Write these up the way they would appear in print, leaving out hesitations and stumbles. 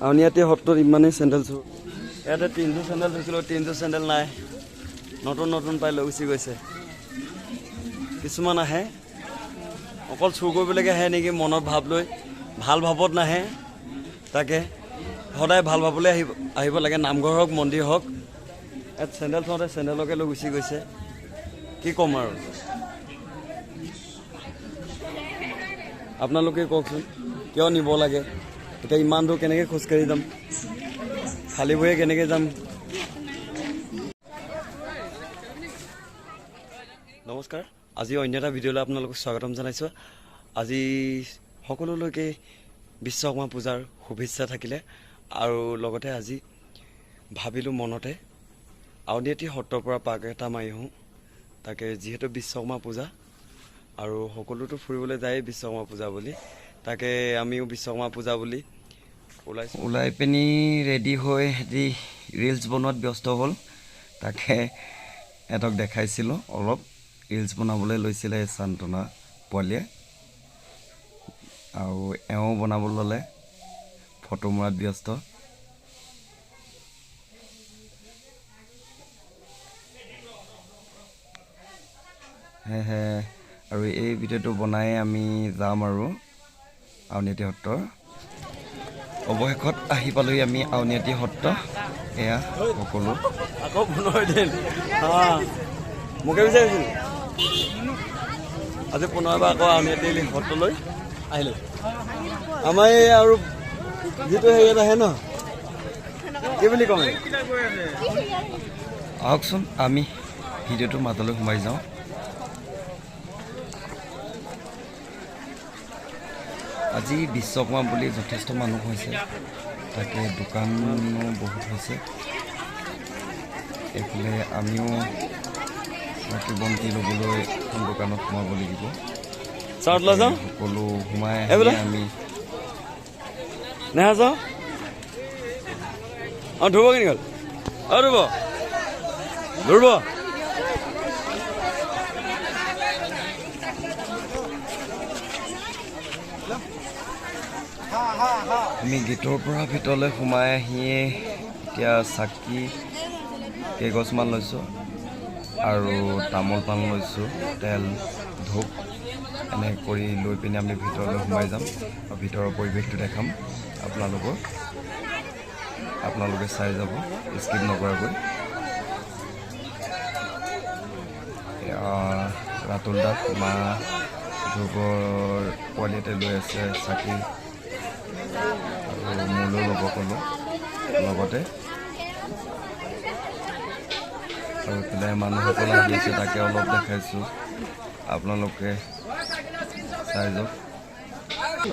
আউনীআটী সত্ৰত ইমানেই চেণ্ডেল চোৰ। ইয়াতে তিনিযোৰ চেণ্ডেল থৈছিলোঁ, তিনিযোৰ চেণ্ডেল নাই, নতুন নতুন পাই লৈ গুচি গৈছে। কিছুমান আহে অকল চুৰ কৰিবলৈকে আহে নেকি মনত ভাৱ লৈ, ভাল ভাৱত নাহে। তাকে সদায় ভাল ভাৱলৈ আহিব লাগে, নামঘৰ হওক মন্দিৰ হওক। ইয়াত চেণ্ডেল থওঁতে চেণ্ডেলকে লৈ গুচি গৈছে, কি ক'ম আৰু। আপোনালোকে কওকচোন কিয় নিব লাগে? এতিয়া ইমান দূৰ কেনেকৈ খোজকাঢ়ি যাম, খালী ভৰিয়ে কেনেকৈ যাম? নমস্কাৰ, আজি অন্য এটা ভিডিঅ'লৈ আপোনালোকক স্বাগতম জনাইছোঁ। আজি সকলোলৈকে বিশ্বকৰ্মা পূজাৰ শুভেচ্ছা থাকিলে। আৰু লগতে আজি ভাবিলোঁ মনতে আউনীআটী সত্ৰৰ পৰা পাক এটা মাৰি আহোঁ। তাকে যিহেতু বিশ্বকৰ্মা পূজা আৰু সকলোতো ফুৰিবলৈ যায়েই বিশ্বকৰ্মা পূজা বুলি, তাকে আমিও বিশ্বকৰ্মা পূজা বুলি ওলাইছোঁ। ওলাই পিনি ৰেডি হৈ সিহঁতি ৰিলচ বনোৱাত ব্যস্ত হ'ল। তাকে সিহঁতক দেখাইছিলোঁ, অলপ ৰিলচ বনাবলৈ লৈছিলে সান্তনা পোৱালীয়ে, আৰু এওঁ বনাবলৈ ল'লে, ফটো মৰাত ব্যস্ত। সেয়েহে আৰু এই ভিডিঅ'টো বনাই আমি যাম আৰু আউনীআটী সত্ৰৰ। অৱশেষত আহি পালোহি আমি আউনীআটী সত্ৰ। এয়া সকলো আকৌ 15 দিন মোকে বিচাৰিছিল। আজি পুনৰবাৰ আকৌ আউনীআটী সত্ৰলৈ আহিলোঁ। আমাৰ এই আৰু যিটো হেৰিয়াত আহে ন, কি বুলি ক'ম, আহকচোন আমি ভিডিঅ'টোৰ মাজলৈ সোমাই যাওঁ। আজি বিশ্বকৰ্মা বুলি যথেষ্ট মানুহ হৈছে, তাকে দোকানো বহুত হৈছে। এইফালে আমিও চাকি বন্তি ল'বলৈ এখন দোকানত সোমাব লাগিব। সকলো সোমাই আমি যাওঁ। অঁ, ধ্ৰুৱ কেনি গ'ল? অঁ, ধ্ৰুৱ ধ্ৰুৱ আমি গেটৰ পৰা ভিতৰলৈ সোমাই আহিয়ে এতিয়া চাকি কেইগছমান লৈছোঁ আৰু তামোল পাণ লৈছোঁ, তেল ধূপ এনে কৰি লৈ পিনে আমি ভিতৰলৈ সোমাই যাম আৰু ভিতৰৰ পৰিৱেশটো দেখাম আপোনালোকক। আপোনালোকে চাই যাব স্কিপ নকৰাকৈ। ৰাতুল দাস মা ধ্ৰুৱৰ পোৱালি এটা লৈ আছে চাকি, আৰু মোলৈও ল'ব ক'লোঁ লগতে। আৰু এইফালে মানুহসকল আহি আছে, তাকে অলপ দেখাইছোঁ, আপোনালোকে চাই যাওক।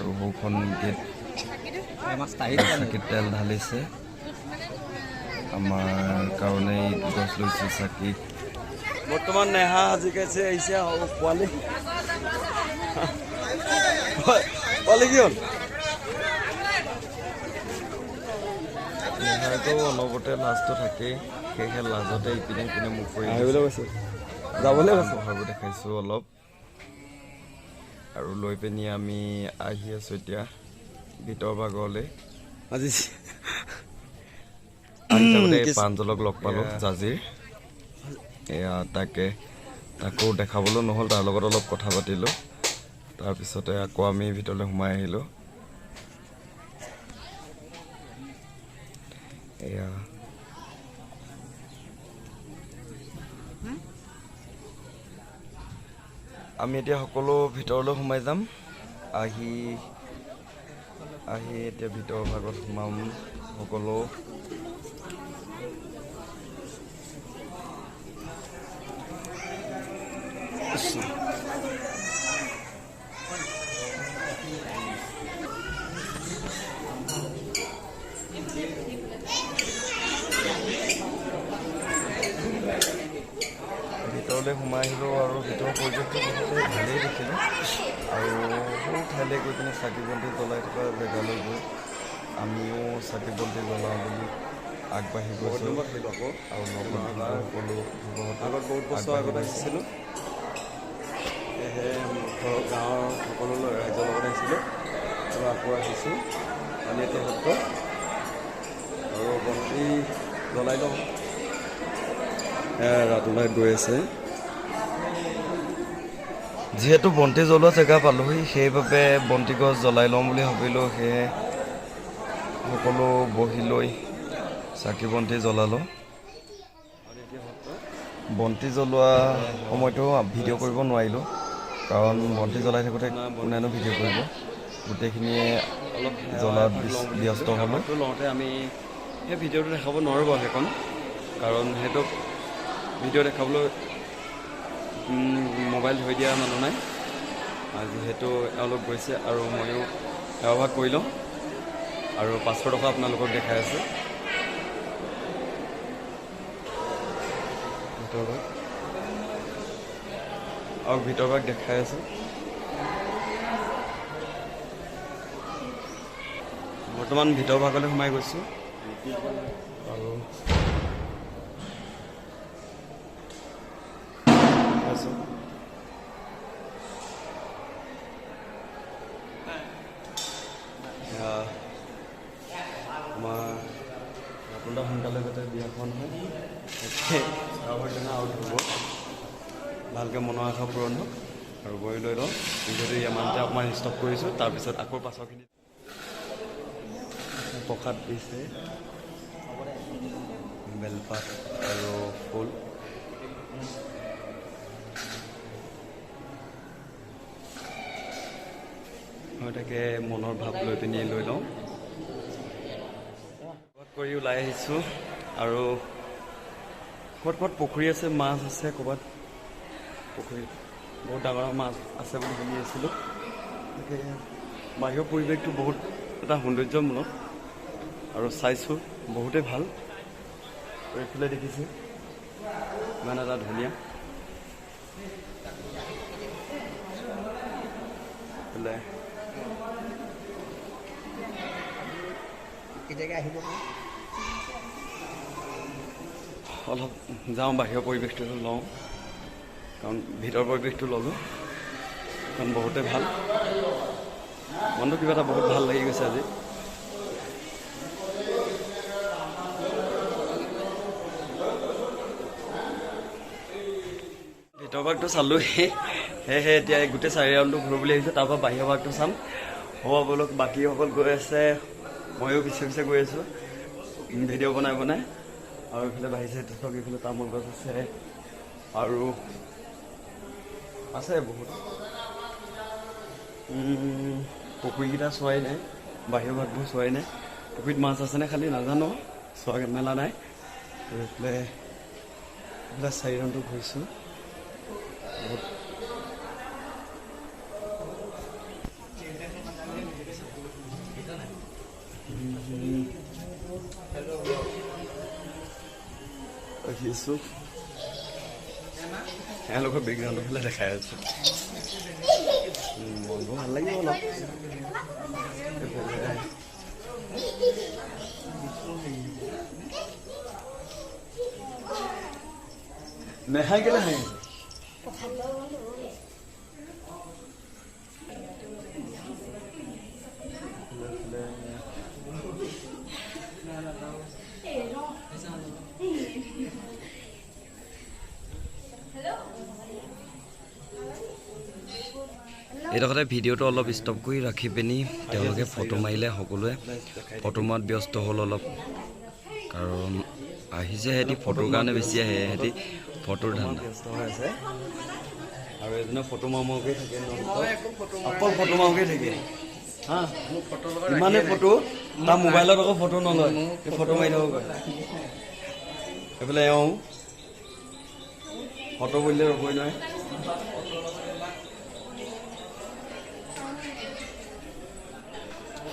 আৰু সৌখন গেট চাকিত তেল ঢালিছে আমাৰ কাৰণে, গছ লৈছে চাকি। বৰ্তমান নেহা হাজিকাইছে আহিছে। আৰু পোৱালি পোৱালি কি হ'ল? নেহাৰটো অলপতে লাজটো থাকেই, সেয়েহে লাজতে ইপিনে সিপিনে মুখ কৰি আহিবলৈ কৈছে, যাবলৈ কৈছে। ভাগো দেখাইছোঁ অলপ আৰু লৈ পিনি আমি আহি আছোঁ এতিয়া ভিতৰ ভাগলৈ। আজি আহি থাকোঁতে প্ৰাঞ্জলক লগ পালোঁ জাজিৰ, এয়া তাকে তাকো দেখাবলৈ নহ'ল, তাৰ লগত অলপ কথা পাতিলোঁ। তাৰপিছতে আকৌ আমি ভিতৰলৈ সোমাই আহিলোঁ। এয়া আমি এতিয়া সকলো ভিতৰলৈ সোমাই যাম। আহি আহি এতিয়া ভিতৰৰ ভাগত সোমাম সকলো। ভিতৰলৈ সোমাই আহিলোঁ আৰু ভিতৰৰ পৰিৱেশটো বহুতে ভালেই দেখিলোঁ। আৰু সৰু ঠাইলৈ গৈ পিনে চাকি বন্তি জ্বলাই থকা জেগালৈ গৈ আমিও চাকি বন্তি জ্বলাওঁ বুলি আগবাঢ়ি গৈছোঁ। আৰু লগত সকলো আগত বহুত বছৰ আগত আহিছিলোঁ, সেয়েহে ঘৰৰ গাঁৱৰ সকলো ৰাইজৰ লগত আহিছিলোঁ আৰু আকৌ আহিছোঁ আউনীআটী সত্ৰ। জ্বলাই লওঁ। ৰাতুলাই গৈ আছে। যিহেতু বন্তি জ্বলোৱা জেগা পালোহি, সেইবাবে বন্তি গছ জ্বলাই লওঁ বুলি ভাবিলোঁ। সেয়ে সকলো বহি লৈ চাকি বন্তি জ্বলালোঁ। বন্তি জ্বলোৱা সময়টো ভিডিঅ' কৰিব নোৱাৰিলোঁ, কাৰণ বন্তি জ্বলাই থাকোঁতে কোনেনো ভিডিঅ' কৰিব। গোটেইখিনিয়ে অলপ জ্বলাত ব্যস্ত হ'লোঁ। লওঁতে আমি সেই ভিডিঅ'টো দেখাব নোৱাৰোঁ বাৰু সেইকণ, কাৰণ সেইটো ভিডিঅ' দেখাবলৈ মোবাইল ধৰি দিয়া মানুহ নাই। যিহেতু এওঁলোক গৈছে আৰু ময়ো সেৱাভাগ কৰি লওঁ আৰু 500 টকা আপোনালোকক দেখাই আছোঁ। ভিতৰভাগ আৰু ভিতৰভাগ দেখাই আছোঁ। বৰ্তমান ভিতৰ ভাগলৈ সোমাই গৈছোঁ আৰু আছোঁ। আমাৰ ৰাতুলদা সোনকালে যাতে বিয়াখন হয়, তাকে সেৱাভাগজনা আউট হ'ব, ভালকৈ মনৰ আশা পূৰণ হওক। আৰু বহি লৈ লওঁ। ভিডিঅ'টো ইমানতে অকণমান ষ্টপ কৰিছোঁ, তাৰপিছত আকৌ পাছৰখিনি। প্ৰসাদ দিছে, বেলপাত আৰু ফুল। মই তাকে মনৰ ভাৱ লৈ পিনি লৈ লওঁ। কৰি ওলাই আহিছোঁ আৰু ক'ত ক'ত পুখুৰী আছে, মাছ আছে, ক'ৰবাত পুখুৰীত বহুত ডাঙৰ ডাঙৰ মাছ আছে বুলি শুনি আছিলোঁ। তাকে বাহিৰৰ পৰিৱেশটো বহুত এটা সৌন্দৰ্যমূলক আৰু চাইছোঁ বহুতেই ভাল। আৰু এইফালে দেখিছে ইমান এটা ধুনীয়া। এইফালে অলপ যাওঁ, বাহিৰৰ পৰিৱেশটো লওঁ, কাৰণ ভিতৰৰ পৰিৱেশটো ল'লোঁ, কাৰণ বহুতেই ভাল। মনটো কিবা এটা বহুত ভাল লাগি গৈছে আজি। ভিতৰৰ ভাগটো চালোঁৱেই, সেয়েহে এতিয়া গোটেই চাৰি ৰাউণ্ডটো ঘূৰোঁ বুলি ভাবিছোঁ। তাৰপৰা বাহিৰৰ ভাগটো চাম। হ'ব বোলক, বাকীসকল গৈ আছে, ময়ো পিছে পিছে গৈ আছোঁ ভিডিঅ' বনাই বনাই। আৰু এইফালে বাঢ়িছে, চাওক এইফালে তামোল গছ আছে আৰু আছে বহুত। পুখুৰীকেইটা চোৱাই নাই, বাহিৰৰ ভাগবোৰ চোৱাই নাই। পুখুৰীত মাছ আছেনে খালি নাজানো, চোৱা মেলা নাই। আৰু এইফালে এইফালে চাৰি ৰাউণ্ডটো ঘূৰিছোঁ বহুত। ৰাখিছোঁ এওঁলোকৰ বেকগ্ৰাউণ্ডৰ ফালে দেখাই আছোঁ। মনবোৰ ভাল লাগিব অলপ। নেহাই কেলে হাঁহি আছে? এইডোখৰতে ভিডিঅ'টো অলপ ষ্টপ কৰি ৰাখি পিনি তেওঁলোকে ফটো মাৰিলে। সকলোৱে ফটো মৰাত ব্যস্ত হ'ল অলপ, কাৰণ আহিছে সিহঁতি ফটোৰ কাৰণে বেছি আহে, সিহঁতি ফটোৰ ধান্দা। ব্যস্ত হৈ আছে আৰু এজনে ফটো মাৰোঁ থাকে, অকল ফটো মাৰোঁ থাকে। হা, ইমানেই ফটো, তাৰ মোবাইলত আকৌ ফটো নলয়, ফটো মাৰি থাকোঁ। এইফালে এওঁ ফটো বুলিলে ৰ'বই নোৱাৰে।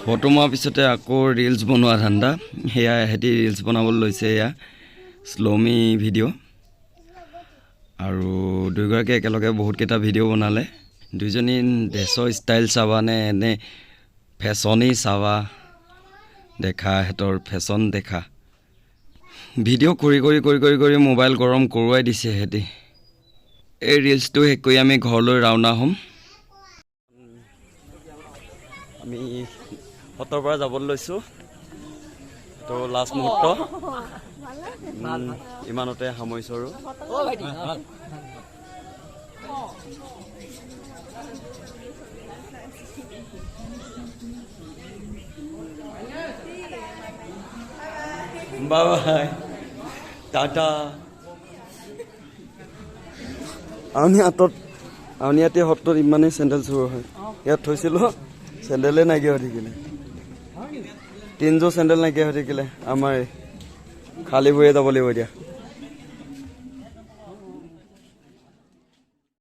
ফটো মৰাৰ পিছতে আকৌ ৰিলচ বনোৱা ধান্দা। সেয়া সিহঁতি ৰিলচ বনাবলৈ লৈছে, এয়া শ্ল'মি ভিডিঅ'। আৰু দুয়োগৰাকীয়ে একেলগে বহুতকেইটা ভিডিঅ' বনালে। দুইজনী ড্ৰেছৰ ষ্টাইল চাবা নে এনে ফেশ্বনেই চাবা, দেখা সিহঁতৰ ফেশ্বন দেখা। ভিডিঅ' কৰি কৰি কৰি কৰি কৰি মোবাইল গৰম কৰোৱাই দিছে সিহঁতি। এই ৰিলচটো শেষ কৰি আমি ঘৰলৈ ৰাওনা হ'ম। আমি সত্ৰৰ পৰা যাবলৈ লৈছোঁ। তো লাষ্ট মুহূৰ্ত, ইমানতে সামৰিছোঁ আৰু। Bye bye, tata. আউনীআটত, আউনীআটী সত্ৰত ইমানেই চেণ্ডেল চুৰ হয়। ইয়াত থৈছিলোঁ, চেণ্ডেলেই নাইকিয়া হৈ থাকিলে। তিনিযোৰ চেণ্ডেল নাইকিয়া হৈ থাকিলে। আমাৰ খালী ভৰিয়ে যাব লাগিব এতিয়া।